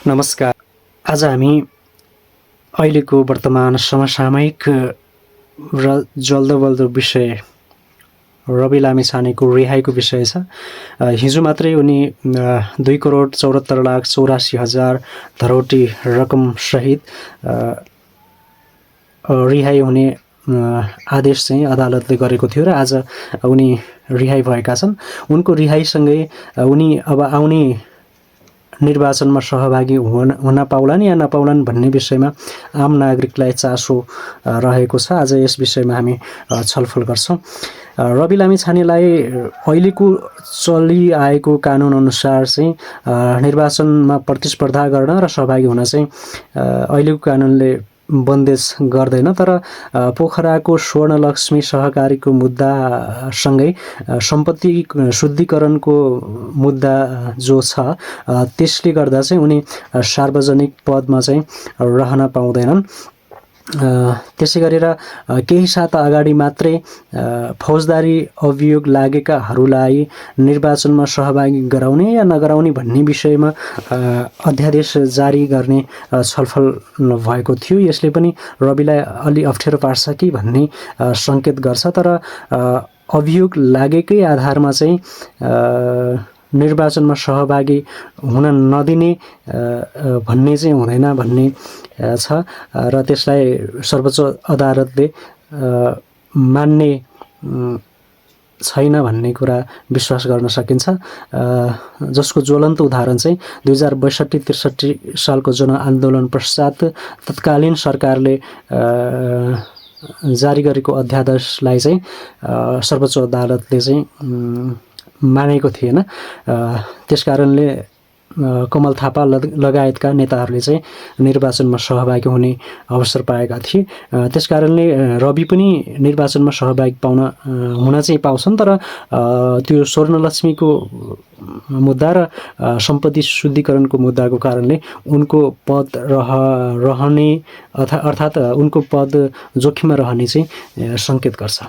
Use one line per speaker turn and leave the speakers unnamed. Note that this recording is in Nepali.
नमस्कार। आज हामी अहिलेको वर्तमान समसामयिक र जल्दोबल्दो विषय रवि लामिछानेको रिहाईको विषय छ। हिजो मात्रै उनी 2,74,84,000 धरोटी रकमसहित रिहाई हुने आदेश चाहिँ अदालतले गरेको थियो र आज उनी रिहाई भएका छन्। उनको रिहाईसँगै उनी अब आउने निर्वाचनमा सहभागी हुन पाउलान् या नपाउलान् भन्ने विषयमा आम नागरिकलाई चासो रहेको छ। आज यस विषयमा हामी छलफल गर्छौँ। रवि लामिछानेलाई अहिलेको चलिआएको कानुन अनुसार चाहिँ निर्वाचनमा प्रतिस्पर्धा गर्न र सहभागी हुन चाहिँ अहिलेको कानुनले बन्देज गर्दैन। तर पोखराको स्वर्णलक्ष्मी सहकारीको मुद्दासँगै सम्पत्ति शुद्धिकरणको मुद्दा जो छ त्यसले गर्दा चाहिँ उनी सार्वजनिक पदमा चाहिँ रहन पाउँदैनन्। त्यसै गरेर केही साता अगाडि मात्रै फौजदारी अभियोग लागेकाहरूलाई निर्वाचनमा सहभागी गराउने या नगराउने भन्ने विषयमा अध्यादेश जारी गर्ने छलफल भएको थियो। यसले पनि रविलाई अलि अप्ठ्यारो पार्छ कि भन्ने सङ्केत गर्छ। तर अभियोग लागेकै आधारमा चाहिँ निर्वाचनमा सहभागी हुन नदिने भन्ने चाहिँ हुँदैन भन्ने छ र त्यसलाई सर्वोच्च अदालतले मान्ने छैन भन्ने कुरा विश्वास गर्न सकिन्छ। जसको ज्वलन्त उदाहरण चाहिँ 2062-63 सालको जनआन्दोलन पश्चात तत्कालीन सरकारले जारी गरेको अध्यादेशलाई चाहिँ सर्वोच्च अदालतले चाहिँ मानेको थिएन। त्यसकारणले कमल थापा लगायतका नेताहरूले चाहिँ निर्वाचनमा सहभागी हुने अवसर पाएका थिए। त्यसकारणले रवि पनि निर्वाचनमा सहभागी हुन चाहिँ पाउँछन्। तर त्यो स्वर्णलक्ष्मीको मुद्दा र सम्पत्ति शुद्धिकरणको मुद्दाको कारणले उनको पद रहने अर्थात् उनको पद जोखिममा रहने चाहिँ सङ्केत गर्छ।